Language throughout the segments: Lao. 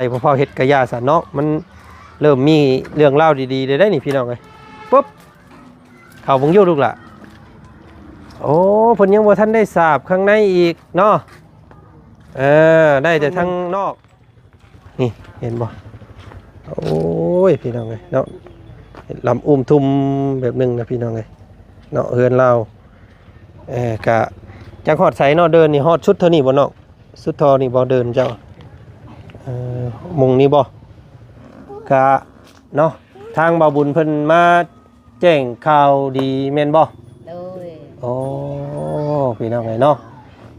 ໃຫ້ພໍ່ເຖົ້າເຮັດກະຢ່າຊັ້ນເນາະ ມັນເລີ່ມມີເລື່ອງລາວດີໆ ແລ້ວໄດ໋ນີ້ພີ່ນ້ອງເອີຍ. ປຶບ ເຂົ້າເບິ່ງຢູ່ລູກຫຼ້າ. ໂອ້ ເພິ່ນຍັງບໍ່ທັນໄດ້ສາບຂ້າງໃນອີກເນາະ. ເອີ ໄດ້ແຕ່ທາງນອກ. ນີ້ເຫັນບໍ່? ໂອ້ຍ ພີ່ນ້ອງເອີຍເນາະ ລຳອຸ່ມທຸ່ມແບບໜຶ່ງນະພີ່ນ້ອງເອີຍເນາະ ເຮືອນລາວ. ເອີ ກະຈັກຮອດໃສເນາະ ເດີ່ນນີ້ຮອດສຸດເທົ່ານີ້ບໍ່ນ້ອງ? ສຸດທໍ່ນີ້ບໍ່ເດີ່ນເຈົ້າ? ເອີ ມຸງນີ້ບໍ່? ກະເນາະ ທາງບ່າວບຸນເພິ່ນມາແຈ້ງຂ່າວດີແມ່ນບໍ່? ໂດຍ. ໂອ້ ພີ່ນ້ອງເອີຍເນາະ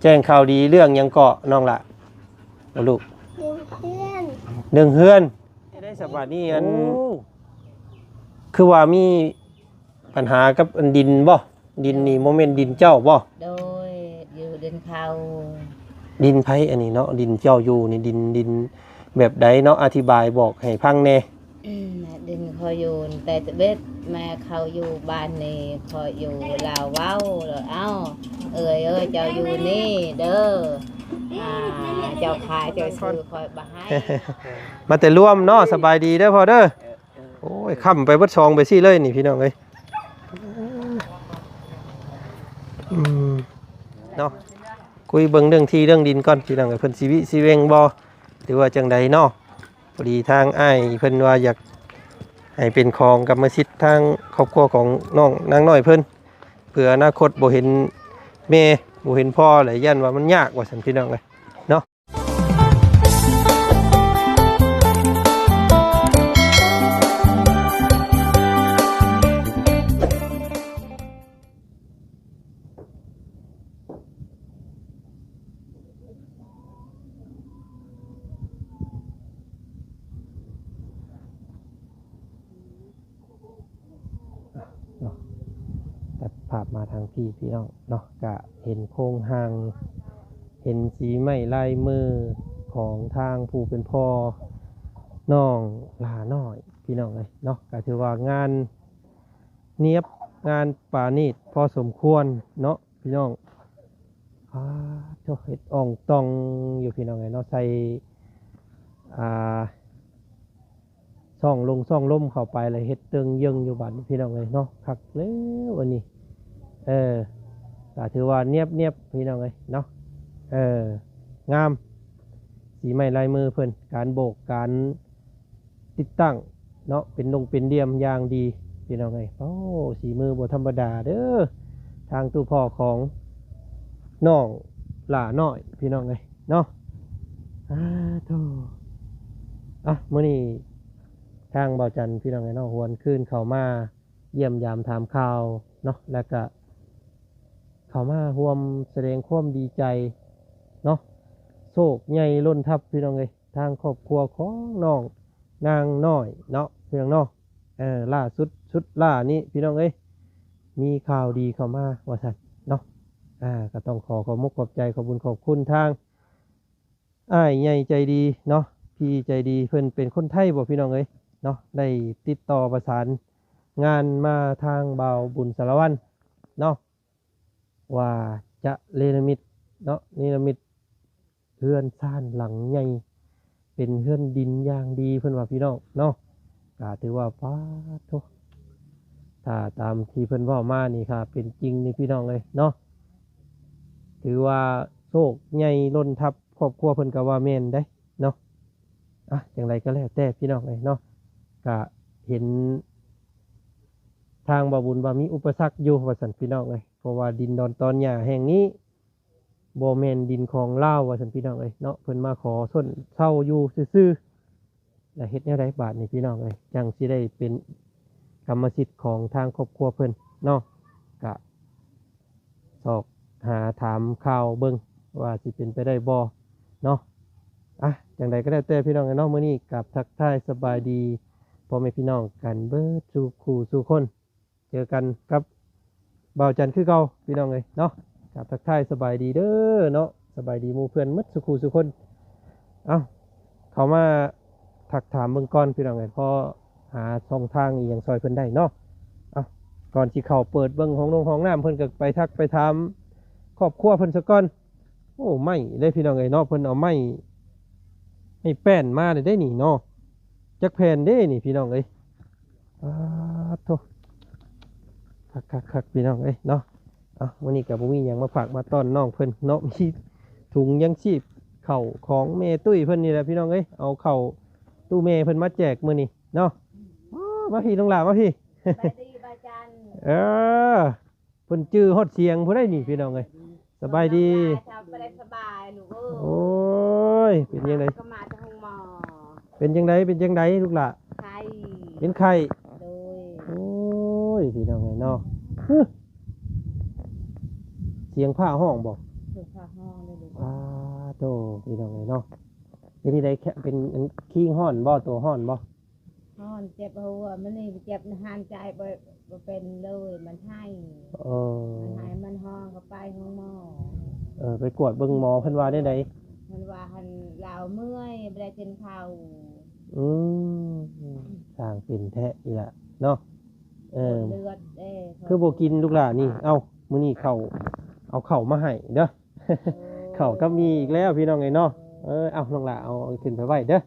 ແຈ້ງຂ່າວດີເລື່ອງຫຍັງເກາະນ້ອງຫຼ້າ? ໂອ້ ລູກ ເລື່ອງເຮືອນ ເລື່ອງເຮືອນ. ໄດ້ສະບາດນີ້ ອັນ ໂອ້ ຄືວ່າມີ ບັນຫາກັບອັນດິນບໍ່? ດິນນີ້ບໍ່ແມ່ນດິນເຈົ້າບໍ່? ໂດຍ ຢູ່ດິນເຂົາ. ດິນໃຜອັນນີ້ເນາະ? ດິນເຈົ້າຢູ່ນີ້ ດິນ ດິນແບບໃດເນາະ? ອະທິບາຍບອກໃຫ້ຟັງແດ່. ອືມ ດິນຂ້ອຍຢູ່ແຕ່ຕະເບັດ ແມ່ເຂົາຢູ່ບ້ານນີ້ ຂ້ອຍຢູ່ລາວເວົ້າ ແລ້ວ ເອົ້າ ເອື້ອຍເອີຍ ເຈົ້າຢູ່ນີ້ເດີ ອ່າ ເຈົ້າຂາຍເຈົ້າຊື້ ຂ້ອຍບໍ່ໃຫ້. ມາແຕ່ລວມເນາະ. ສະບາຍດີເດີພໍ່ເດີ. ໂອ້ຍ ຄ້ຳໄປເບິດສອງໄປສີ່ເລີຍນີ້ພີ່ນ້ອງເອີຍ. ອືມ ເນາະ ຄຸຍເບິ່ງເລື່ອງທີ່ເລື່ອງດິນກ່ອນພີ່ນ້ອງເອີຍ ເພິ່ນຊິວິຊິເວັງບໍ່ ຫຼືວ່າຈັ່ງໃດເນາະ. ພໍດີທາງອ້າຍເພິ່ນວ່າຢາກໃຫ້ເປັນຂອງກຳມະສິດທາງຄອບຄົວຂອງນ້ອງນາງນ້ອຍເພິ່ນ ເພື່ອອະນາຄົດບໍ່ເຫັນແມ່ບໍ່ເຫັນພໍ່ແຫຼະ ຢ້ານວ່າມັນຍາກວ່າຊັ້ນພີ່ນ້ອງເອີຍເນາະ. ເນາະ ຕັດພາບມາທາງພີ້ພີ່ນ້ອງເນາະ ກະເຫັນໂຄງຮ່າງ ເຫັນສີໄມ້ລາຍມືຂອງທາງຜູ້ເປັນພໍ່ນ້ອງຫຼ້ານ້ອຍພີ່ນ້ອງເອີຍເນາະ. ກະຖືວ່າງານນຽບ ງານປານີດພໍສົມຄວນເນາະພີ່ນ້ອງ. ອາ ໂທ້ ເຮັດອ່ອງຕ່ອງຢູ່ພີ່ນ້ອງເອີຍເນາະ ໃສ່ ອ່າ ຊ່ອງລົງຊ່ອງລົມເຂົ້າໄປ ແລ້ວເຮັດເຕີງເຢິງຢູ່ບາດນີ້ພີ່ນ້ອງເອີຍເນາະ. ຄັກແລ້ວອັນນີ້ ເອີ ກະຖືວ່ານຽບໆ ພີ່ນ້ອງເອີຍເນາະ. ເອີ ງາມ ສີໄມ້ລາຍມືເພິ່ນ ການໂບກ ການຕິດຕັ້ງເນາະ ເປັນດົງເປັນດ່ຽມຢ່າງດີພີ່ນ້ອງເອີຍ. ໂອ້ ສີມືບໍ່ທຳມະດາເດີ ທາງຕູ້ພໍ່ຂອງນ້ອງຫຼ້ານ້ອຍພີ່ນ້ອງເອີຍເນາະ. ອາ ໂທ້ ອະ ມື້ນີ້ ທາງບ່າວຈັນພີ່ນ້ອງເອີຍເນາະ ຫວນຄືນເຂົ້າມາຢ້ຽມຢາມຖາມຂ່າວເນາະ ແລ້ວກະເຂົ້າມາຮ່ວມສະແດງຄວາມດີໃຈເນາະ. ໂຊກໃຫຍ່ລົ້ນທັບພີ່ນ້ອງເອີຍ ທາງຄອບຄົວຂອງນ້ອງນາງນ້ອຍເນາະ ພີ່ນ້ອງເນາະ. ເອີ ລ່າສຸດ ຊຸດລ່ານີ້ພີ່ນ້ອງເອີຍ ມີຂ່າວດີເຂົ້າມາວ່າຊັ້ນເນາະ. ອາ ກໍຕ້ອງຂໍຂອບມຸກຂອບໃຈ ຂອບບຸນຂອບຄຸນທາງ ອ້າຍໃຫຍ່ໃຈດີເນາະ ພີ່ໃຈດີ ເພິ່ນເປັນຄົນໄທບໍ່ພີ່ນ້ອງເອີຍເນາະ ໄດ້ຕິດຕໍ່ປະສານງານມາທາງບ່າວບຸນສາລະວັນເນາະ ວ່າຈະເນລະມິດເນາະ ເນລະມິດເຮືອນຊານຫຼັງໃຫຍ່ ເປັນເຮືອນດິນຢ່າງດີເພິ່ນວ່າພີ່ນ້ອງເນາະ. ກະຖືວ່າ ປາດໂທ້ ຖ້າຕາມທີ່ເພິ່ນເວົ້າມານີ້ ຖ້າເປັນຈິງນີ້ພີ່ນ້ອງເອີຍເນາະ ຖືວ່າໂຊກໃຫຍ່ລົ້ນທັບ ຄອບຄົວເພິ່ນກໍວ່າແມ່ນເດ້ເນາະ. ອະ ຈັ່ງໃດກໍແລ້ວແຕ່ພີ່ນ້ອງເອີຍເນາະ ກະເຫັນທາງບ່າວບຸນວ່າມີອຸປະສັກຢູ່ວ່າຊັ້ນພີ່ນ້ອງເອີຍ ເພາະວ່າດິນດອນຕອນຫຍ້າແຫ່ງນີ້ບໍ່ແມ່ນດິນຂອງລາວວ່າຊັ້ນພີ່ນ້ອງເອີຍເນາະ. ເພິ່ນມາຂໍຊົນເຊົ່າຢູ່ຊື່ໆ ແລ້ວເຮັດແນວໃດບາດນີ້ພີ່ນ້ອງເອີຍ ຈັ່ງຊິໄດ້ເປັນກຳມະສິດຂອງທາງຄອບຄົວເພິ່ນເນາະ. ກະ ຊອກຫາຖາມຂ່າວເບິ່ງວ່າຊິເປັນໄປໄດ້ບໍ່ເນາະ. ອະ ຈັ່ງໃດກໍແລ້ວແຕ່ພີ່ນ້ອງເອີຍເນາະ ມື້ນີ້ກາບທັກທາຍສະບາຍດີພໍ່ແມ່ພີ່ນ້ອງກັນເບິດສູ່ຄູ່ສູ່ຄົນ. ເຈີກັນກັບບ່າວຈັນຄືເກົ່າພີ່ນ້ອງເອີຍເນາະ. ກາບທັກທາຍສະບາຍດີເດີເນາະ ສະບາຍດີໝູ່ເພື່ອນໝົດສູ່ຄູ່ສູ່ຄົນ. ເອົ້າ ເຂົ້າມາ ທັກຖາມເບິ່ງກ່ອນພີ່ນ້ອງເອີຍ ພໍຫາຊ່ອງທາງອີ່ຫຍັງຊ່ອຍເພິ່ນໄດ້ເນາະ. ເອົ້າ ກ່ອນຊິເຂົ້າເປີດເບິ່ງຫ້ອງນົງຫ້ອງນ້ຳ ເພິ່ນກໍໄປທັກໄປຖາມຄອບຄົວເພິ່ນສາກ່ອນ. ໂອ້ ໄມ້ເດ້ພີ່ນ້ອງເອີຍເນາະ ເພິ່ນເອົາໄມ້ ໃຫ້ແປ້ນມາເດ້ນີ້ເນາະ. ຈັກແຜ່ນເດ້ນີ້ພີ່ນ້ອງເອີຍ. ປາດໂທ້ ຄັກໆໆ ພີ່ນ້ອງເອີຍເນາະ. ເອົ້າ ມື້ນີ້ກໍບໍ່ມີຫຍັງມາຝາກມາຕ້ອນນ້ອງເພິ່ນເນາະ ມີຖົງຍັງຊີບເຂົ້າຂອງແມ່ຕຸ້ຍເພິ່ນນີ້ແຫຼະພີ່ນ້ອງເອີຍ. ເອົາເຂົ້າຕູ້ແມ່ເພິ່ນມາແຈກມື້ນີ້ເນາະ. ໂອ້ ມາພີ່ນ້ອງຫຼ້າ ມາພີ່. ສະບາຍດີບາຈັນ. ເອີ ເພິ່ນຈື່ຮອດສຽງຜູ້ໃດນີ້ພີ່ນ້ອງເອີຍ. ສະບາຍດີ. ສະບາຍ ສະບາຍລູກເອີຍ. ໂອ້ຍ ເປັນຈັ່ງໃດ? ກໍມາຈາກໂຮງໝໍ. ເປັນຈັ່ງໃດ ເປັນຈັ່ງໃດລູກຫຼ້າ? ໄຂ້. ເປັນໄຂ້. ໂດຍ. ໂອ້ຍ ພີ່ນ້ອງເອີຍເນາະ. ຮຶ ສຽງຟ້າຮ້ອງບໍ່? ສຽງຟ້າຮ້ອງເດ້ລູກ. ອ້າໂທ້ ພີ່ນ້ອງເອີຍເນາະ. ເປັນຈັ່ງໃດ? ແຄ- ເປັນອັນຄີງຮ້ອນບໍ່? ຕົວຮ້ອນບໍ່? ຮ້ອນ ເຈັບຫົວ ມື້ນີ້ເຈັບຫັນຫາຍໃຈບໍ່ ບໍ່ເປັນເລີຍ ມັນໄຫ້. ເອີ ມັນໄຫ້ ມັນຮ້ອງ ກໍໄປໂຮງໝໍ. ເອີ ໄປກວດເບິ່ງໝໍ ເພິ່ນວ່າແນວໃດ? ເພິ່ນວ່າຫັ້ນ ລາວເມື່ອຍ ບໍ່ໄດ້ກິນເຂົ້າ. ອືມ ຊ່າງເປັນແທ້ອີ່ຫຼະເນາະ. ເອີ ເລືອດເດ້ ຄືບໍ່ກິນລູກຫຼ້ານີ້? ເອົ້າ ມື້ນີ້ເຂົ້າ ເອົາເຂົ້າມາໃຫ້ເດີ້. ເຂົ້າກັບໝີ່ອີກແລ້ວພີ່ນ້ອງເອີຍເນາະ. ເອີ ເອົາ ນ້ອງຫຼ້າ ເອົາ ເອົາຂຶ້ນໄປໄວ້ເດີ້.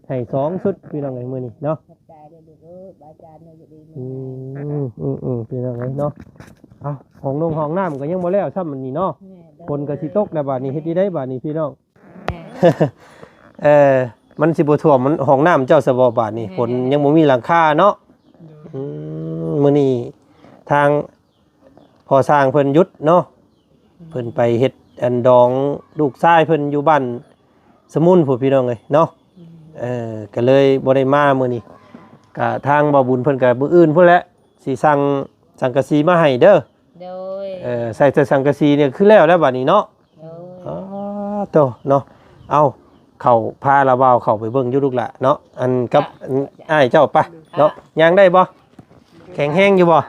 ໃຫ້ສອງຊຸດພີ່ນ້ອງເອີຍ ມື້ນີ້ເນາະ. ຂອບໃຈເດີ້ລູກເອີຍ ບາອາຈານເນາະ ຢູ່ດີມີ ອືມ ແຮງ. ອືມໆ ພີ່ນ້ອງເອີຍເນາະ. ເອົາ ຫ້ອງນົງຫ້ອງນ້ຳກໍຍັງບໍ່ແລ້ວຊ້ຳ ອັນນີ້ເນາະ. ແມ່ນເດີ້. ຝົນກໍຊິຕົກແລ້ວບາດນີ້ ເຮັດຈັ່ງໃດບາດນີ້ພີ່ນ້ອງ? ແມ່ນ. ເອີ ມັນຊິບໍ່ຖ້ວມ ມັນ ຫ້ອງນ້ຳເຈົ້າຊະບໍ່ບາດນີ້? ແມ່ນ. ຝົນຍັງບໍ່ມີຫຼັງຄາເນາະ. ໂດຍ. ອືມ ມື້ນີ້ທາງ ພໍ່ຊ່າງເພິ່ນຢຸດເນາະ. ເພິ່ນໄປເຮັດອັນດອງລູກຊາຍເພິ່ນຢູ່ບ້ານສະມຸນພຸ້ນ ພີ່ນ້ອງເອີຍເນາະ. ເອີ ກໍເລີຍບໍ່ໄດ້ມາມື້ນີ້. ກະທາງບ່າວບຸນເພິ່ນກະມື້ອື່ນພຸ້ນແຫຼະ ຊິສັ່ງສັງກະສີມາໃຫ້ເດີ້. ໂດຍ. ເອີ ໃສ່ແຕ່ສັງກະສີນີ້ຄືແລ້ວແລ້ວບາດນີ້ເນາະ. ໂດຍ. ອໍ ໂຕເນາະ. ເອົາ ເຂົ້າ ພາລາວບ່າວເຂົ້າໄປເບິ່ງຢູ່ລູກຫຼ້າເນາະ. ອັນກັບ ເຈົ້າ ອັນ ເຈົ້າ ອ້າຍເຈົ້າ ໄປເນາະ. ເຈົ້າ ຍ່າງໄດ້ບໍ່? ແຂງແຮງຢູ່ບໍ່?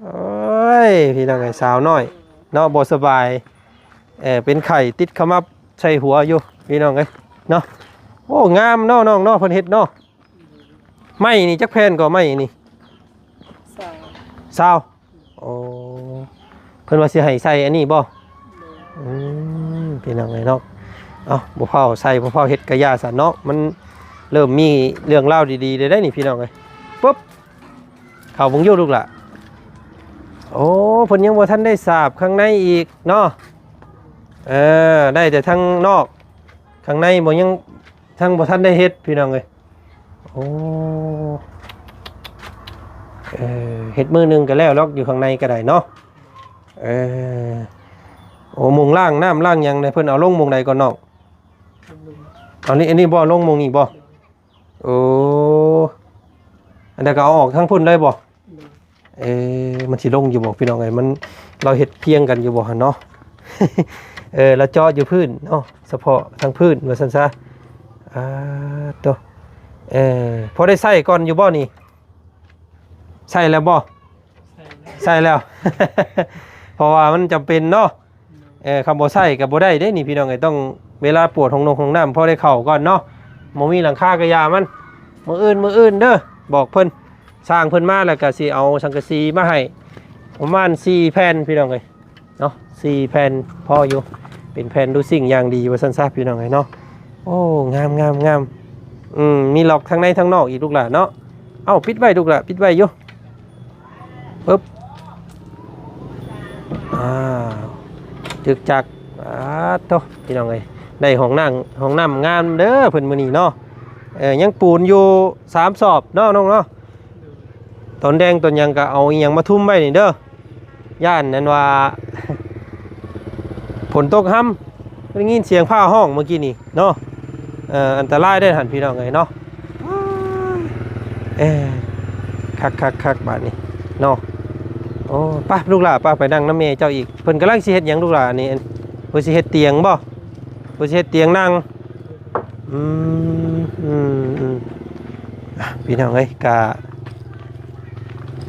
ໂອ້ຍ ພີ່ນ້ອງເອີຍ ສາວນ້ອຍເນາະ ບໍ່ສະບາຍ ເອີ ເປັນໄຂ້ ຕິດຂະໝັບໃສ່ຫົວຢູ່ ພີ່ນ້ອງເອີຍເນາະ. ໂອ້ ງາມເນາະ ນ້ອງເນາະ ເພິ່ນເຮັດເນາະ. ໄມ້ນີ້ຈັກແຜ່ນກໍ ໄມ້ນີ້? ຊາວ. ຊາວ. ໂອ້ ເພິ່ນວ່າຊິໃຫ້ໃສ່ອັນນີ້ບໍ່? ໂດຍ. ອືມ ພີ່ນ້ອງເອີຍເນາະ. ເອົ້າ ບໍ່ຟ້າວໃສ່ ບໍ່ຟ້າວເຮັດກະຢ່າຊັ້ນເນາະ. ມັນເລີ່ມມີເລື່ອງລາວດີໆ ແລ້ວໄດ໋ນີ້ ພີ່ນ້ອງເອີຍ. ປຶບ ເຂົ້າເບິ່ງຢູ່ລູກຫຼ້າ. ໂອ້ ເພິ່ນຍັງບໍ່ທັນໄດ້ສາບຂ້າງໃນອີກເນາະ. ເອີ ໄດ້ແຕ່ທາງນອກ ຂ້າງໃນບໍ່ ຍັງ ທັງບໍ່ທັນໄດ້ເຮັດ ພີ່ນ້ອງເອີຍ. ໂອ້ ເອີ ເຮັດມື້ໜຶ່ງກໍແລ້ວດອກ ຢູ່ຂ້າງໃນກໍໄດ້ເນາະ. ເອີ ໂອ້ ໝົງລ້າງນ້ຳລ້າງຫຍັງນີ້ ເພິ່ນເອົາລົງໝ່ອງໃດກ່ອນນ້ອງ? ອັນນີ້ ອັນນີ້ບໍ່ ລົງໝ່ອງນີ້ບໍ່? ໂອ້ ອັນນັ້ນກໍເອົາອອກທາງພຸ້ນເລີຍບໍ່? ໂດຍ. ເອີ ມັນຊິລົງຢູ່ບໍ່ ພີ່ນ້ອງເອີຍ? ມັນ ລາວເຮັດພຽງກັນຢູ່ບໍ່ຫັ້ນເນາະ? ເອີ ລາວເຈາະຢູ່ພື້ນເນາະ ສະເພາະທາງພື້ນວ່າຊັ້ນຊະ. ອ່າ ໂຕ ເອີ ພໍໄດ້ໃຊ້ກ່ອນຢູ່ບໍ່ນີ້? ໃຊ້ແລ້ວບໍ່? ໃຊ້ແລ້ວ ໃຊ້ແລ້ວ ເພາະວ່າມັນຈຳເປັນເນາະ. ເອີ ຄັນບໍ່ໃຊ້ກໍບໍ່ໄດ້ເດ້ນີ້ ພີ່ນ້ອງເອີຍ. ຕ້ອງ ເວລາປວດຫ້ອງນົງຫ້ອງນ້ຳ ພໍໄດ້ເຂົ້າກ່ອນເນາະ. ບໍ່ມີຫຼັງຄາກໍຢ່າມັນ. ມື້ອື່ນ ມື້ອື່ນເດີ້ ບອກເພິ່ນ ຊ່າງເພິ່ນມາແລ້ວກໍຊິເອົາສັງກະສີມາໃຫ້ປະມານສີ່ແຜ່ນ ພີ່ນ້ອງເອີຍເນາະ. ສີ່ແຜ່ນພໍຢູ່ ເປັນແຜ່ນດູຊິງຢ່າງດີວ່າຊັ້ນຊະ ພີ່ນ້ອງເອີຍເນາະ. ໂອ້ ງາມໆໆ. ອືມ ມີລັອກທັງໃນທັງນອກອີກ ລູກຫຼ້າເນາະ. ເອົ້າ ປິດໄວ້ ລູກຫຼ້າ ປິດໄວ້ຢູ່. ປຶບ ອ່າ ຈຶກຈັກ. ອ່າ ໂຕ ພີ່ນ້ອງເອີຍ ໄດ້ຫ້ອງນ້ຳ ຫ້ອງນ້ຳງາມເດີ້ເພິ່ນມື້ນີ້ເນາະ. ເອີ ຍັງປູນຢູ່ສາມສອບເນາະ ນ້ອງເນາະ. ຕອນແດງຕອນຫຍັງກໍເອົາອີ່ຫຍັງມາທຸ່ມໄວ້ນີ້ເດີ້ ຢ້ານນັ້ນວ່າ ຝົນຕົກຮຳ. ໄດ້ຍິນສຽງຟ້າຮ້ອງເມື່ອກີ້ນີ້ເນາະ. ເອີ ອັນຕະລາຍເດ້ຫັ້ນ ພີ່ນ້ອງເອີຍເນາະ. ເອີ ຄັກໆໆ ບາດນີ້ເນາະ. ໂອ້ ໄປລູກຫຼ້າ ໄປ ໄປນັ່ງນຳແມ່ເຈົ້າອີກ. ເພິ່ນກຳລັງຊິເຮັດຫຍັງລູກຫຼ້ານີ້? ເພິ່ນຊິເຮັດຕຽງບໍ່? ເພິ່ນຊິເຮັດຕຽງນັ່ງ. ອືມ ອືມ ອືມ ອ່ະ ພີ່ນ້ອງເອີຍ ກະ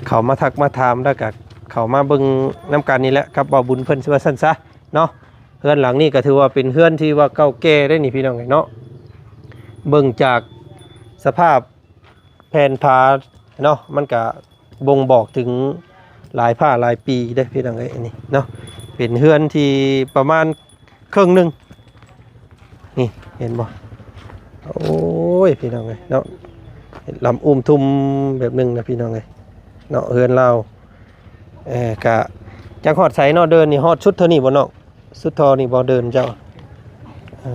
ເຂົ້າມາທັກມາຖາມ ແລ້ວກະເຂົ້າມາເບິ່ງນຳກັນນີ້ແຫຼະ ກັບບ່າວບຸນເພິ່ນ ວ່າຊັ້ນຊະເນາະ. ເຮືອນຫຼັງນີ້ກໍຖືວ່າເປັນເຮືອນທີ່ວ່າເກົ່າແກ່ໄດ໋ນີ້ ພີ່ນ້ອງເອີຍເນາະ. ເບິ່ງຈາກສະພາບແຜ່ນຝາເນາະ ມັນກະບົ່ງບອກເຖິງຫຼາຍພາກຫຼາຍປີເດ້ ພີ່ນ້ອງເອີຍ. ອັນນີ້ເນາະ ເປັນເຮືອນທີ່ປະມານເຄິ່ງໜຶ່ງ ນີ້ ເຫັນບໍ່? ໂອ້ຍ ພີ່ນ້ອງເອີຍເນາະ ເຮັດລຳອຸ້ມທຸ່ມແບບໜຶ່ງນະ ພີ່ນ້ອງເອີຍເນາະ ເຮືອນລາວ. ເອີ ກະຈັກຮອດໃສເນາະ ເດີ່ນນີ້ຮອດສຸດເທົ່ານີ້ບໍ່ນ້ອງ? ສຸດທໍ່ນີ້ບໍ່ເດີ່ນເຈົ້າ? ເອີ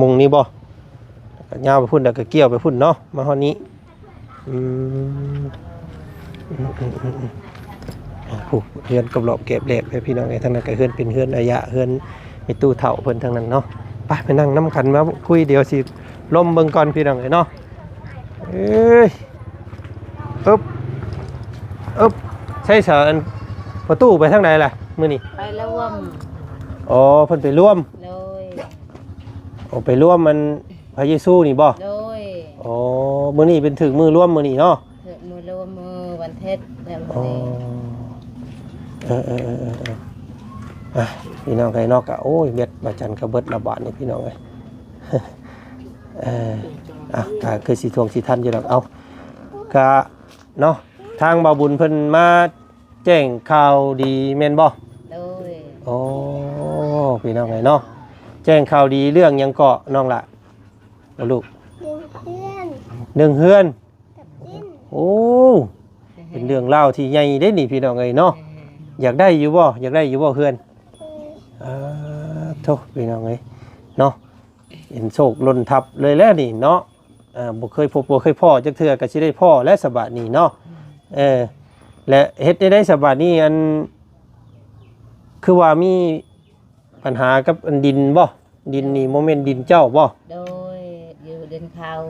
ມຸງນີ້ບໍ່? ກະຍາວໄປພຸ້ນ ແລ້ວກະກ້ຽວໄປພຸ້ນເນາະ ມາຮອດນີ້. ອືມ ອືມໆໆໆ ໂອ້ ເຮືອນກອບລອບແກບແລບເດ້ພີ່ນ້ອງເອີຍ. ທາງນັ້ນກະເຮືອນເປັນເຮືອນອາຍະ ເຮືອນແມ່ຕູ້ເຖົ້າເພິ່ນທາງນັ້ນເນາະ. ໄປ ໄປນັ່ງນຳກັນມາຄຸຍ ດຽວຊິລົມເບິ່ງກ່ອນພີ່ນ້ອງເອີຍເນາະ. ເອີຍ ອຶບ ອຶບ ໃຊ້ສາ ອັນ ປະຕູໄປທາງໃດລະມື້ນີ້? ໄປລວມ. ອໍ ເພິ່ນໄປລວມ. ໂດຍ. ໂອ ໄປລວມອັນພະເຢຊູນີ້ບໍ່? ໂດຍ. ອໍ ມື້ນີ້ເປັນຖືກມື້ລວມມື້ນີ້ເນາະ? ຖືກມື້ລວມ ມື້ວັນເພັດແລ້ວມື້ນີ້. ອໍ ເອີໆໆໆໆ ອ່ະ ພີ່ນ້ອງເອີຍເນາະ ກະ ໂອ້ຍ ແບັດວ່າຈັ່ນກະເບິດລະບາດນີ້ ພີ່ນ້ອງເອີຍ. ເອີ ອ່ະ ກະຄືຊິທວງຊິທັນຢູ່ດອກ. ເອົາ ກະເນາະ ທາງບ່າວບຸນເພິ່ນມາແຈ້ງຂ່າວດີແມ່ນບໍ່? ໂດຍ. ໂອ້ ພີ່ນ້ອງເອີຍເນາະ ແຈ້ງຂ່າວດີເລື່ອງຫຍັງເກາະນ້ອງລະ? ບໍ່ລູກ? ເລື່ອງເຮືອນ. ເລື່ອງເຮືອນ. ກັບດິນ. ໂອ້ ເປັນເລື່ອງລາວທີ່ໃຫຍ່ເດ້ນີ້ ພີ່ນ້ອງເອີຍເນາະ. ເອີ ຢາກໄດ້ຢູ່ບໍ່? ຢາກໄດ້ຢູ່ບໍ່ເຮືອນ? ເອີ ເອີ ໂທ້ ພີ່ນ້ອງເອີຍເນາະ ເຫັນໂຊກຫຼົ່ນທັບເລີຍແຫຼະນີ້ເນາະ. ເອີ ບໍ່ເຄີຍພົບບໍ່ເຄີຍພໍ້ຈັກເທື່ອ ກະຊິໄດ້ພໍ້ແລ້ວສະບາດນີ້ເນາະ. ເອີ ແລະ ເຮັດແນວໃດສະບາດນີ້? ອັນ ຄືວ່າມີ ບັນຫາກັບອັນດິນບໍ່? ດິນນີ້ບໍ່ແມ່ນດິນເຈົ້າບໍ່? ໂດຍ ຢູ່ດິນເຂົາ.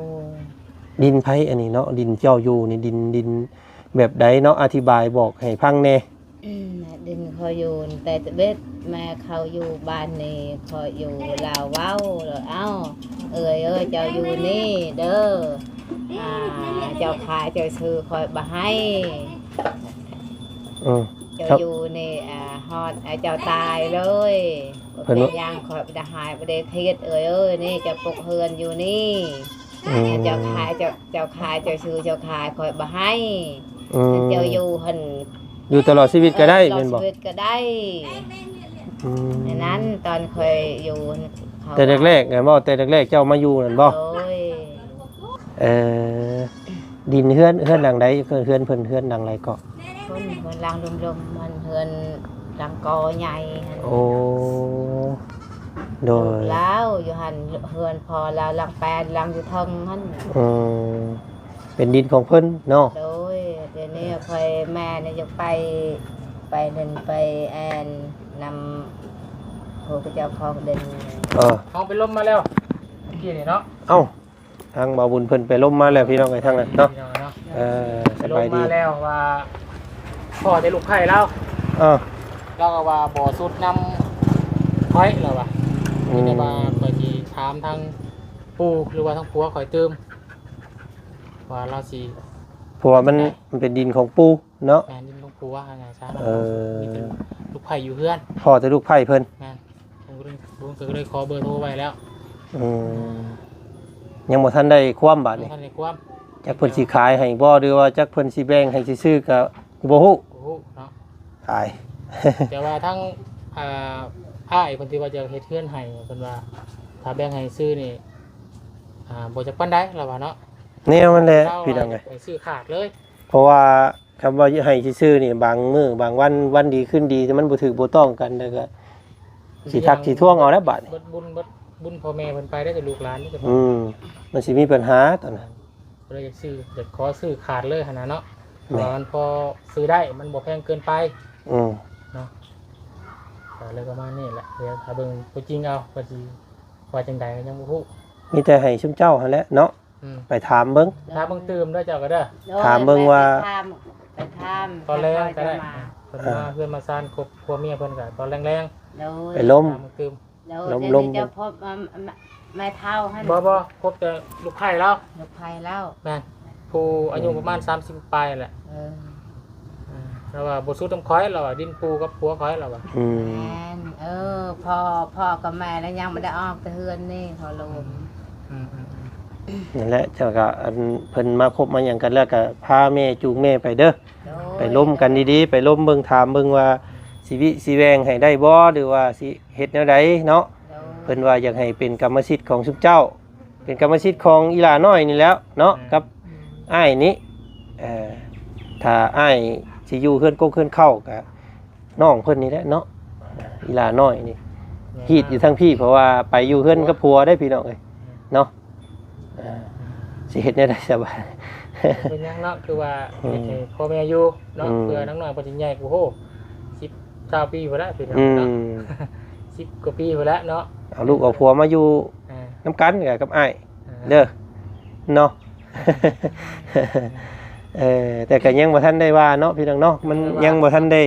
ດິນໃຜອັນນີ້ເນາະ? ດິນເຈົ້າຢູ່ນີ້ ດິນ ດິນແບບໃດເນາະ? ອະທິບາຍບອກໃຫ້ຟັງແດ່. ອືມ ດິນຂ້ອຍຢູ່ແຕ່ຕະເບັດ ແມ່ເຂົາຢູ່ບ້ານນີ້ ຂ້ອຍຢູ່ລາວເວົ້າ ແລ້ວ ເອົ້າ ເອື້ອຍເອີຍ ເຈົ້າຢູ່ນີ້ເດີ ອ່າ ເຈົ້າຂາຍເຈົ້າຊື້ ຂ້ອຍບໍ່ໃຫ້. ອືມ ເຈົ້າຢູ່ນີ້ ອ່າ ຮອດ ອ່າ ເຈົ້າຕາຍເລີຍ ເພິ່ນ ເປັນຫຍັງ ຂ້ອຍບໍ່ໄດ້ຮ້າຍ ບໍ່ໄດ້ຄຽດ ເອື້ອຍເອີຍ ນີ້ເຈົ້າປົກເຮືອນຢູ່ນີ້. ອືມ ເຈົ້າຂາຍ ເຈົ້າ ເຈົ້າຂາຍ ເຈົ້າຊື້ ເຈົ້າຂາຍ ຂ້ອຍບໍ່ໃຫ້. ອືມ ເຈົ້າຢູ່ຫັ້ນ ຢູ່ຕະຫຼອດຊີວິດກະໄດ້ ເອີ ຕະຫຼອດ ແມ່ນບໍ່? ຊີວິດກະໄດ້. ອືມ ອັນນັ້ນ ຕອນຂ້ອຍຢູ່ ແຕ່ແລກໆ ແມ່ນບໍ່? ແຕ່ແລກໆ ເຈົ້າມາຢູ່ນັ້ນບໍ່? ໂດຍ. ເອີ ດິນເຮືອນ ເຮືອນຫຼັງໃດ? ເຮືອນເພິ່ນ ເຮືອນຫຼັງໃດເກາະ? ເຮືອນ ເຮືອນຫຼັງລຸ່ມໆ ມັນເຮືອນຫຼັງກໍໃຫຍ່ຫັ້ນ. ໂອ້ ໂດຍ. ລາວຢູ່ຫັ້ນ ເຮືອນພໍ່ລາວຫຼັງແປນ ຫຼັງຢູ່ເທິງຫັ້ນ. ອືມ ເປັນດິນຂອງເພິ່ນເນາະ? ໂດຍ. ດຽວນີ້ຂ້ອຍ ແມ່ນີ້ຢາກໄປ ໄປນັ້ນ ໄປແອ່ນນຳຜູ້ເຈົ້າຂອງດິນ. ເອີ ເຮົາໄປລົມມາແລ້ວ ເມື່ອກີ້ນີ້ເນາະ. ເອົ້າ ທາງບ່າວບຸນເພິ່ນໄປລົມມາແລ້ວ ພີ່ນ້ອງເອີຍ ທາງນັ້ນເນາະ. ພີ່ນ້ອງເນາະ ເອີ ໄປລົມມາແລ້ວວ່າ ພໍ້ແຕ່ລູກໃພ້ລາວ. ເອີ ລາວກໍວ່າບໍ່ສຸດນຳຂ້ອຍ ລາວວ່າ. ອືມ ມີແຕ່ວ່າຂ້ອຍຊິຖາມທາງປູ່ ຫຼືວ່າທາງຜົວຂ້ອຍຕື່ມ ວ່າລາວຊິ ເພາະວ່າມັນ ມັນເປັນດິນຂອງປູ່ເນາະ. ແມ່ນ ດິນຂອງປູ່ວ່າຫາສາ. ເອີ ມີແຕ່ລູກໃພ້ຢູ່ເຮືອນ ພໍ້ແຕ່ລູກໃພ້ເພິ່ນ. ແມ່ນ. ລຸງ ລຸງກໍເລີຍຂໍເບີໂທໄວ້ແລ້ວ. ອືມ ຍັງບໍ່ທັນໄດ້ຄວາມບາດນີ້ ຍັງບໍ່ທັນໄດ້ຄວາມ ຈັກເພິ່ນຊິຂາຍໃຫ້ບໍ່ ຫຼືວ່າຈັກເພິ່ນຊິແບ່ງໃຫ້ຊື່ໆ ກໍບໍ່ຮູ້ ບໍ່ຮູ້ເນາະ. ຕາຍ. ແຕ່ວ່າທາງ ອ່າ ອ້າຍເພິ່ນທີ່ວ່າຈະເຮັດເຮືອນໃຫ້ ເພິ່ນວ່າຖ້າແບ່ງໃຫ້ຊື່ນີ້ ອ່າ ບໍ່ຈັກປານໃດ ລາວວ່າເນາະ. ແນວນັ້ນແຫຼະ ລາວວ່າ ພີ່ນ້ອງເອີຍ ໃຫ້ຊື້ຂາດເລີຍ ເພາະວ່າ ຄຳວ່າໃຫ້ຊື່ໆນີ້ ບາງມື້ບາງວັນ ວັນດີຄືນດີ ມັນບໍ່ຖືກບໍ່ຕ້ອງກັນ ແລ້ວກໍຊິທັກຊິທວງເອົາແລ້ວບາດນີ້. ເບິດບຸນ ເບິດບຸນພໍ່ແມ່ເພິ່ນໄປໄດ້ ແຕ່ລູກຫຼານນີ້. ອືມ ມັນຊິມີບັນຫາຕອນນັ້ນ. ກໍເລີຍຢາກຊື້ ຢາກຂໍຊື້ຂາດເລີຍຫັ້ນນະເນາະ. ແມ່ນ. ເພາະວ່າມັນພໍຊື້ໄດ້ ມັນບໍ່ແພງເກີນໄປ. ອືມ ເນາະ. ກໍເລີຍປະມານນີ້ແຫຼະ ດຽວຖ້າເບິ່ງຕົວຈິງເອົາ ວ່າຊິວ່າຈັ່ງໃດ ກໍຍັງບໍ່ຮູ້. ມີແຕ່ໃຫ້ຊຸມເຈົ້າຫັ້ນແຫຼະເນາະ. ອືມ ໄປຖາມເບິ່ງ ຖາມເບິ່ງຕື່ມເດີ ເຈົ້າກໍເດີ. ໂດຍ. ຖາມເບິ່ງວ່າ ໄປ ໄປຖາມ ໄປຖາມຕອນແລງກໍໄດ້. ເພິ່ນມາເຮືອນມາຊານຄົບຜົວເມຍເພິ່ນກໍຕອນແລງໆ. ໂດຍ. ໄປລົມ ຖາມເບິ່ງຕື່ມ. ໂດຍ. ລົມ ລົມ ດຽວນີ້ເຈົ້າພົບ ແມ່ເຖົ້າຫັ້ນ. ບໍ່ ບໍ່ ພົບແຕ່ລູກໃພ້ລາວ ລູກໃພ້ລາວ. ແມ່ນ. ຜູ້ອາຍຸປະມານສາມສິບປາຍແຫຼະ. ເອີ ລາວວ່າບໍ່ສຸດນຳຂ້ອຍ ລາວວ່າ ດິນປູ່ກັບຜົວຂ້ອຍ ລາວວ່າ. ອືມ ແມ່ນ. ເອີ ພໍ່ ພໍ່ກັບແມ່ລະຍັງບໍ່ໄດ້ອອກແຕ່ເຮືອນນີ້ ພໍ່ໂລມ. ອືມ ອືມ ອືມ ນັ້ນແຫຼະ ເຈົ້າກໍ ອັນ ເພິ່ນມາຄົບມາຫຍັງກັນແລ້ວ ກໍພາແມ່ ຈູງແມ່ໄປເດີ. ໂດຍ. ໄປລົມກັນດີໆ ໄປລົມເບິ່ງ ຖາມເບິ່ງວ່າຊິວິຊິແຫວ່ງໃຫ້ໄດ້ບໍ່ ຫຼືວ່າຊິເຮັດແນວໃດເນາະ. ໂດຍ. ເພິ່ນວ່າຢາກໃຫ້ເປັນກຳມະສິດຂອງຊຸມເຈົ້າ. ເປັນກຳມະສິດຂອງອີ່ຫຼ້ານ້ອຍນີ້ແຫຼ້ວເນາະ ແມ່ນ ກັບ ອືມ ອ້າຍນີ້. ເອີ ຖ້າອ້າຍຊິຢູ່ເຮືອນກົກເຮືອນເຄົ້າກະນ້ອງເພິ່ນນີ້ແຫຼະເນາະ ອີ່ຫຼ້ານ້ອຍນີ້ ແມ່ນ ຮີດຢູ່ທາງພີ້ ເພາະວ່າໄປຢູ່ເຮືອນກັບຜົວເດ້ພີ່ນ້ອງເອີຍ ແມ່ນ ເນາະ. ເອີ ຊິເຮັດແນວໃດສະບາຍ ເປັນຫຍັງເນາະ ຄືວ່າ ອືມ ເຮັດໃຫ້ພໍ່ແມ່ຢູ່ເນາະ ອືມ ເພື່ອນາງນ້ອຍເພິ່ນຊິໃຫຍ່ ໂອ້ໂຫ ສິບ ຊາວປີພຸ້ນລະພີ່ນ້ອງເນາະ ອືມ ສິບກວ່າປີພຸ້ນລະເນາະ ເອົາລູກເອົາຜົວມາຢູ່ ອ່າ ນຳກັນກັບອ້າຍ ອ່າ ເດີເນາະ. ເອີ ແຕ່ກໍຍັງບໍ່ທັນໄດ້ວ່າເນາະ ພີ່ນ້ອງເນາະ ມັນຍັງບໍ່ທັນໄດ້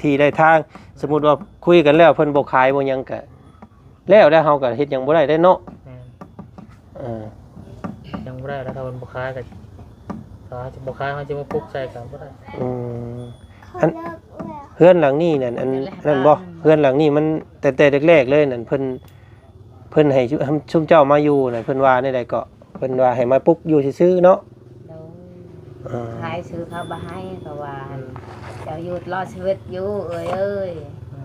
ທີ່ໄດ້ທາງ. ສົມມຸດວ່າຄຸຍກັນແລ້ວ ເພິ່ນບໍ່ຂາຍບໍ່ຫຍັງ ກະແລ້ວ ແລ້ວເຮົາກໍເຮັດຫຍັງບໍ່ໄດ້ເດ້ເນາະ ແມ່ນ ເອີ ຍັງບໍ່ໄດ້ ແລ້ວຖ້າເພິ່ນບໍ່ຂາຍກໍ ຖ້າເຮົາຊິບໍ່ຂາຍ ເຮົາຊິມາປຸກໃສ່ກໍບໍ່ໄດ້. ອືມ ອັນ ເຮືອນຫຼັງນີ້ນັ້ນ ອັນນັ້ນບໍ່ ເຮືອນຫຼັງນີ້ມັນແຕ່ແຕ່ແລກໆເລີຍນັ້ນ ເພິ່ນ ເພິ່ນໃຫ້ຊຸມເຈົ້າມາຢູ່ນັ້ນ ເພິ່ນວ່າແນວໃດເກາະ? ເພິ່ນວ່າໃຫ້ມາປຸກຢູ່ຊື່ໆເນາະ ໂດຍ ເອີ ຂາຍຊື່ເຂົາບໍ່ໃຫ້ ເພາະວ່າເຈົ້າຢູ່ລອດຊີວິດຢູ່ເອີຍເອີຍ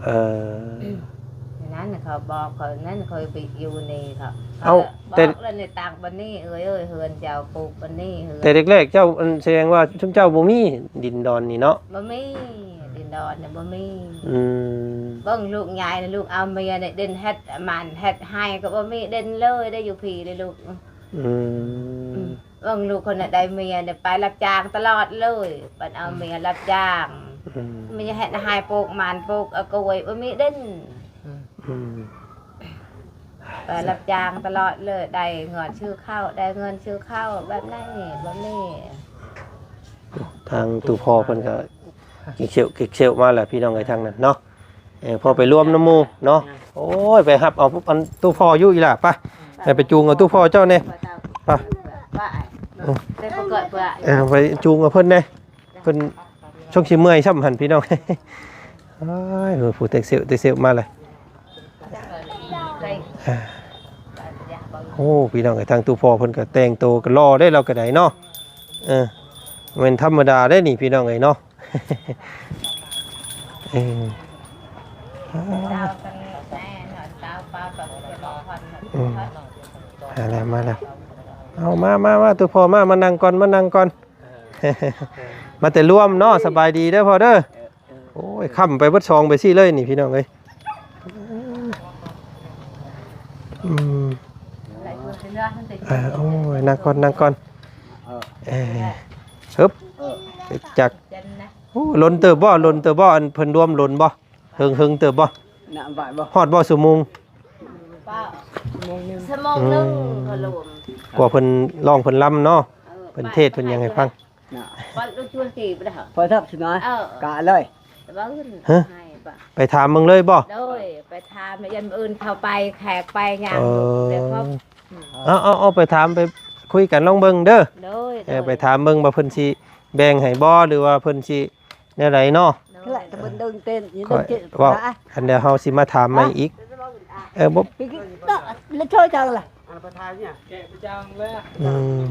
ເອີ ນັ້ນເຂົາບອກ ເຂົານັ້ນເຂົາໄປຢູ່ນີ້ ເຂົາ ເອົາ ບອກແລ້ວນີ້ ຕັ້ງບ່ອນນີ້ເອີຍເອີຍ ເຮືອນເຈົ້າປຸກບ່ອນນີ້ ເຮືອນ ແຕ່ແລກໆເຈົ້າ ອັນ ສະແດງວ່າຊຸມເຈົ້າບໍ່ມີດິນດອນນີ້ເນາະ ບໍ່ມີ ດິນດອນນີ້ບໍ່ມີ ອືມ ເບິ່ງລູກໃຫຍ່ ລູກເອົາເມຍໃນດິນ ເຮັດໝັນເຮັດໄຮ່ກໍບໍ່ມີດິນເລີຍ ໄດ້ຢູ່ພີເລີຍລູກ ອືມ ອືມ ເບິ່ງລູກຄົນນັ້ນໄດ້ເມຍໄດ້ໄປຮັບຈ້າງຕະຫຼອດເລີຍ ໄປເອົາເມຍຮັບຈ້າງ ອືມ ເມຍເຮັດໄຮ່ປູກໝັນ ປູກເອົາກ້ວຍ ບໍ່ມີດິນ ອືມ ໄປຮັບຈ້າງຕະຫຼອດເລີຍ ໄດ້ເງິນຊື້ເຂົ້າ ໄດ້ເງິນຊື້ເຂົ້າ ແບບນັ້ນນີ້ ແບບນີ້. ທາງຕູ້ພໍ່ເພິ່ນກໍ ກິກເຊວ ກິກເຊວມາແລ້ວ ພີ່ນ້ອງເອີຍ ທາງນັ້ນເນາະ. ເອີ ພໍໄປລວມນຳໝູ່ເນາະ. ໂອ້ຍ ໄປຮັບເອົາອັນຕູ້ພໍ່ຢູ່ອີ່ຫຼ້າ ໄປ ໄປ ໄປຈູງເອົາຕູ້ພໍ່ເຈົ້າແດ່ ໄປ ໄປ ເອີ ໄປຈູງເອົາເພິ່ນແດ່ ເພິ່ນຊົງຊິເມື່ອຍຊ້ຳຫັ້ນ ພີ່ນ້ອງ. ໂອ້ຍ ຜູ້ແຕ່ງເຊວ ແຕ່ງເຊວມາແລ້ວ. ໂອ້ ພີ່ນ້ອງເອີຍ ທາງຕູ້ພໍ່ເພິ່ນກໍແຕ່ງໂຕກໍຫຼໍ່ເດ້ ລາວກໍໄດ້ເນາະ. ເອີ ບໍ່ແມ່ນທຳມະດາເດ້ນີ້ ພີ່ນ້ອງເອີຍເນາະ. ເອີ ອືມ ມາແລ້ວ ມາແລ້ວ ເອົາ ມາ ມາ ມາ ຕູ້ພໍ່ ມາ ມານັ່ງກ່ອນ ມານັ່ງກ່ອນ. ມາແຕ່ລວມເນາະ. ສະບາຍດີເດີພໍ່ເດີ. ໂອ້ຍ ຄ້ຳໄປເບິດຊ່ອງໄປຊີ້ເລີຍນີ້ ພີ່ນ້ອງເອີຍ. ອືມ ອ່າ ໂອ້ຍ ນັ່ງກ່ອນ ນັ່ງກ່ອນ. ເອີ ຮຶບ ຈັກ ໂອ້ ດົນເຕີບບໍ່ ດົນເຕີບບໍ່ ອັນເພິ່ນລວມດົນບໍ່ ເຫິງ ເຫິງເຕີບບໍ່ ນະ ບໍ່ ຮອດບໍ່ຊົ່ວໂມງ? ຊົ່ວໂມງໜຶ່ງ ຊົ່ວໂມງໜຶ່ງ ອືມ ເຂົາລວມ ກວ່າເພິ່ນຮ້ອງເພິ່ນລຳເນາະ. ເອີ ເພິ່ນເທດເພິ່ນຫຍັງໃຫ້ຟັງ ນະ ວັດລຸຈວນຕີບໍ່ໄດ້ ພໍທັບສະໜາຍ ເອີ ກະເລີຍ ແຕ່ວ່າເພິ່ນ ຮະ ໃຫ້ປະ ໄປຖາມເບິ່ງເລີຍບໍ່? ໂດຍ ໄປຖາມ ແລ້ວຢ້ານມື້ອື່ນເຂົາໄປ ແຂກໄປຫຍັງ ເອີ ແລ້ວເຂົາ ເອົາ ເອົາ ເອົາ ໄປຖາມ ໄປຄຸຍກັນລອງເບິ່ງເດີ. ໂດຍ ເອີ ໂດຍ ໄປຖາມເບິ່ງວ່າເພິ່ນຊິແບ່ງໃຫ້ບໍ່ ຫຼືວ່າເພິ່ນຊິແນວໃດເນາະ. ໂດຍ ເວົ້າ ອັນດຽວເຮົາຊິມາຖາມໃໝ່ອີກ. ເອີ ບໍ່ ແລ້ວຊ່ອຍຈັງລະ ອືມ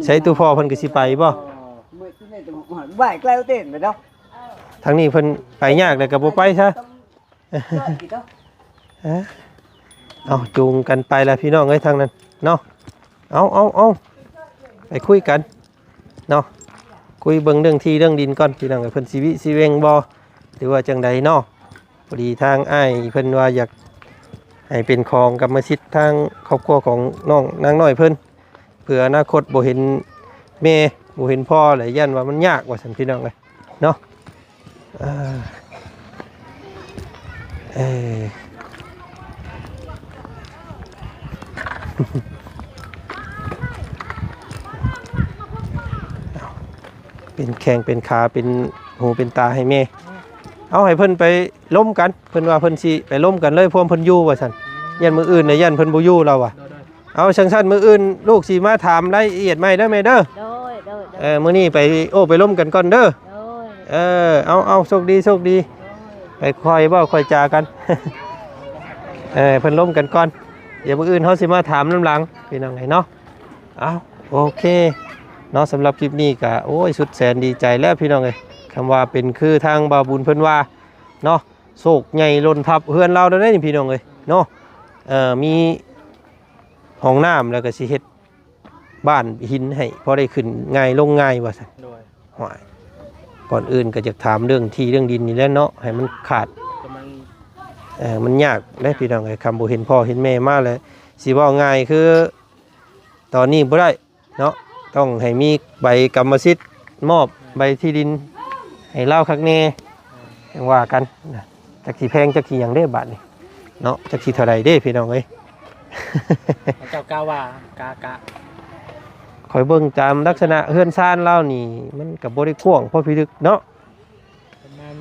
ໃສ່ຕູ້ພໍ່ເພິ່ນກໍຊິໄປບໍ່? ໄປໄກເຕັມເນາະ ທາງນີ້ເພິ່ນໄປຍາກແລ້ວກໍບໍ່ໄປຊະ. ເອົາ ຈູງກັນໄປລະພີ່ນ້ອງເອີຍ ທາງນັ້ນເນາະ. ເອົາ ເອົາ ເອົາ ໄປຄຸຍກັນເນາະ ຄຸຍເບິ່ງເລື່ອງທີ່ເລື່ອງດິນກ່ອນ ພີ່ນ້ອງເອີຍ ເພິ່ນຊິວິຊິເວັງບໍ່ ຫຼືວ່າຈັ່ງໃດເນາະ. ພໍດີທາງອ້າຍເພິ່ນວ່າຢາກໃຫ້ເປັນຂອງກຳມະສິດທາງຄອບຄົວຂອງນ້ອງນາງນ້ອຍເພິ່ນ ເພື່ອອະນາຄົດບໍ່ເຫັນແມ່ ບໍ່ເຫັນພໍ່ ແລ້ວຢ້ານວ່າມັນຍາກວ່າຊັ້ນ ພີ່ນ້ອງເອີຍເນາະ. ເອີ ເອີ ເປັນແຂ້ງເປັນຂາ ເປັນຫູເປັນຕາໃຫ້ແມ່. ເອົາ ໃຫ້ເພິ່ນໄປລົມກັນ ເພິ່ນວ່າເພິ່ນຊິໄປລົມກັນເລີຍ ພວມເພິ່ນຢູ່ວ່າຊັ້ນ. ຢ້ານມື້ອື່ນນະ ຢ້ານເພິ່ນບໍ່ຢູ່ລາວວ່າ. ເອົາ ຈັ່ງຊັ້ນມື້ອື່ນລູກຊິມາຖາມລາຍລະອຽດໃໝ່ເດີແມ່ເດີ. ໂດຍ ໂດຍ ໂດຍ ເອີ ມື້ນີ້ໄປໂອ້ໄປລົມກັນກ່ອນເດີ. ໂດຍ ເອີ ເອົາ ເອົາ ໂຊກດີ ໂຊກດີ. ໂດຍ ໄປຄ່ອຍເວົ້າຄ່ອຍຈາກັນ ເອີ ເພິ່ນລົມກັນກ່ອນ ດຽວມື້ອື່ນເຮົາຊິມາຖາມນຳຫຼັງ ພີ່ນ້ອງເອີຍເນາະ. ເອົາ ໂອເຄເນາະ ສຳລັບຄລິບນີ້ກະ ໂອ້ຍ ສຸດແສນດີໃຈແລ້ວ ພີ່ນ້ອງເອີຍ. ຄຳວ່າເປັນຄືທາງບ່າວບຸນເພິ່ນວ່າເນາະ ໂຊກໃຫຍ່ຫຼົ່ນທັບເຮືອນລາວແລ້ວເດ້ນີ້ ພີ່ນ້ອງເອີຍເນາະ. ເອີ ມີ ຫ້ອງນ້ຳ ແລ້ວກໍຊິເຮັດບ້ານຫີນໃຫ້ ພໍໄດ້ຂຶ້ນງ່າຍລົງງ່າຍວ່າຊັ້ນ. ໂດຍ. ຫ້ວຍ ກ່ອນອື່ນກໍຢາກຖາມເລື່ອງທີ່ເລື່ອງດິນນີ້ແຫຼະເນາະ ໃຫ້ມັນຂາດ ກໍມັນ ເອີ ມັນຍາກເດ້ພີ່ນ້ອງເອີຍ ຄຳບໍ່ເຫັນພໍ່ເຫັນແມ່ມາແລ້ວ ຊິເວົ້າງ່າຍຄືຕອນນີ້ບໍ່ໄດ້ເນາະ ຕ້ອງໃຫ້ມີໃບກຳມະສິດ ມອບໃບທີ່ດິນໃຫ້ລາວຄັກແນ່ ຈັ່ງວ່າກັນນະ ຈັກຊິແພງຈັກຊິຫຍັງເດ້ບາດນີ້ເນາະ ຈັກຊິເທົ່າໃດເດ້ພີ່ນ້ອງເອີຍ. ເຈົ້າກ່າວວ່າ ກະ ກະ ຂ້ອຍເບິ່ງຕາມລັກສະນະເຮືອນຊານລາວນີ້ ມັນກໍບໍ່ໄດ້ກວ້າງພໍພິລຶກເນາະ ປະມານ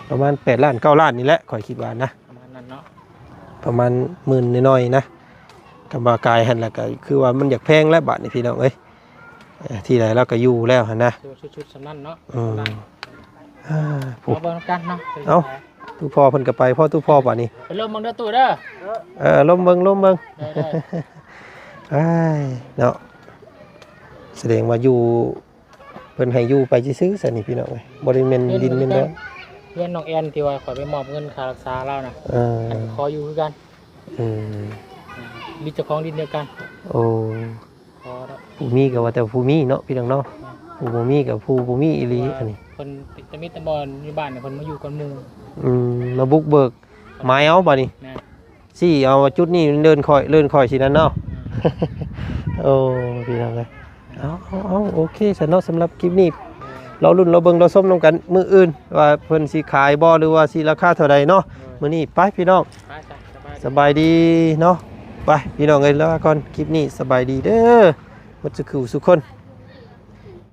ປະມານແປດລ້ານເກົ້າລ້ານນີ້ແຫຼະ ຂ້ອຍຄິດວ່ານະ ປະມານນັ້ນເນາະ ປະມານໝື່ນໜ້ອຍໆນະ ຄຳວ່າກາຍຫັ້ນລະ ກໍຄືວ່າມັນຢາກແພງແລ້ວບາດນີ້ພີ່ນ້ອງເອີຍ ເອີ ທີ່ໃດລາວກໍຢູ່ແລ້ວຫັ້ນນະ ຄືວ່າສຸດໆສ່ຳນັ້ນເນາະ ອືມ ອ່າ ມາເບິ່ງນຳກັນເນາະ ເອົ້າ ຕູ້ພໍ່ເພິ່ນກໍໄປ ພໍ່ຕູ້ພໍ່ບາດນີ້ ໄປລົມເບິ່ງເດີຕູ້ເດີ ເອີ ລົມເບິ່ງ ລົມເບິ່ງ ເອີ ເນາະ ສະແດງວ່າຢູ່ ເພິ່ນໃຫ້ຢູ່ໄປຊື່ໆຊັ້ນນີ້ພີ່ນ້ອງເອີຍ ບໍ່ໄດ້ແມ່ນດິນແມ່ນດອນ ເຮືອນນ້ອງແອນທີ່ວ່າຂ້ອຍໄປມອບເງິນຄ່າລັກສາລາວນະ ເອີ ອັນກໍຂໍຢູ່ຄືກັນ ອືມ ມີເຈົ້າຂອງດິນດຽວກັນ ໂອ້ ຂໍດອກ ຜູ້ມີກໍວ່າແຕ່ຜູ້ມີເນາະ ພີ່ນ້ອງເນາະ ຜູ້ບໍ່ມີກໍຜູ້ບໍ່ມີອີ່ຫຼີ ອັນນີ້ ເພິ່ນຈະມີແຕ່ບ່ອນຢູ່ບ້ານ ເພິ່ນມາຢູ່ກ່ອນໝູ່ ອືມ ມາບຸກເບີກ ໝາຍເອົາບາດນີ້ ແມ່ນ ຊີ້ເອົາວ່າຈຸດນີ້ເດີ່ນຂ້ອຍ ເດີ່ນຂ້ອຍຊີ້ນັ້ນເນາະ ອືມ ໂອ້ ພີ່ນ້ອງເອີຍ ເອົາ ເອົາ ເອົາ ໂອເຄຊັ້ນເນາະ ສຳລັບຄລິບນີ້ ເອີ ລໍລຸ້ນລໍເບິ່ງລໍຊົມນຳກັນມື້ອື່ນ ວ່າເພິ່ນຊິຂາຍບໍ່ ຫຼືວ່າຊິລາຄາເທົ່າໃດເນາະ ເອີ ມື້ນີ້ໄປພີ່ນ້ອງ ໄປ ສະບາຍດີ ສະບາຍດີເນາະ ໄປພີ່ນ້ອງເອີຍ ລາກ່ອນ ຄລິບນີ້ສະບາຍດີເດີ ໝົດສູ່ຜູ້ສູ່ຄົນ.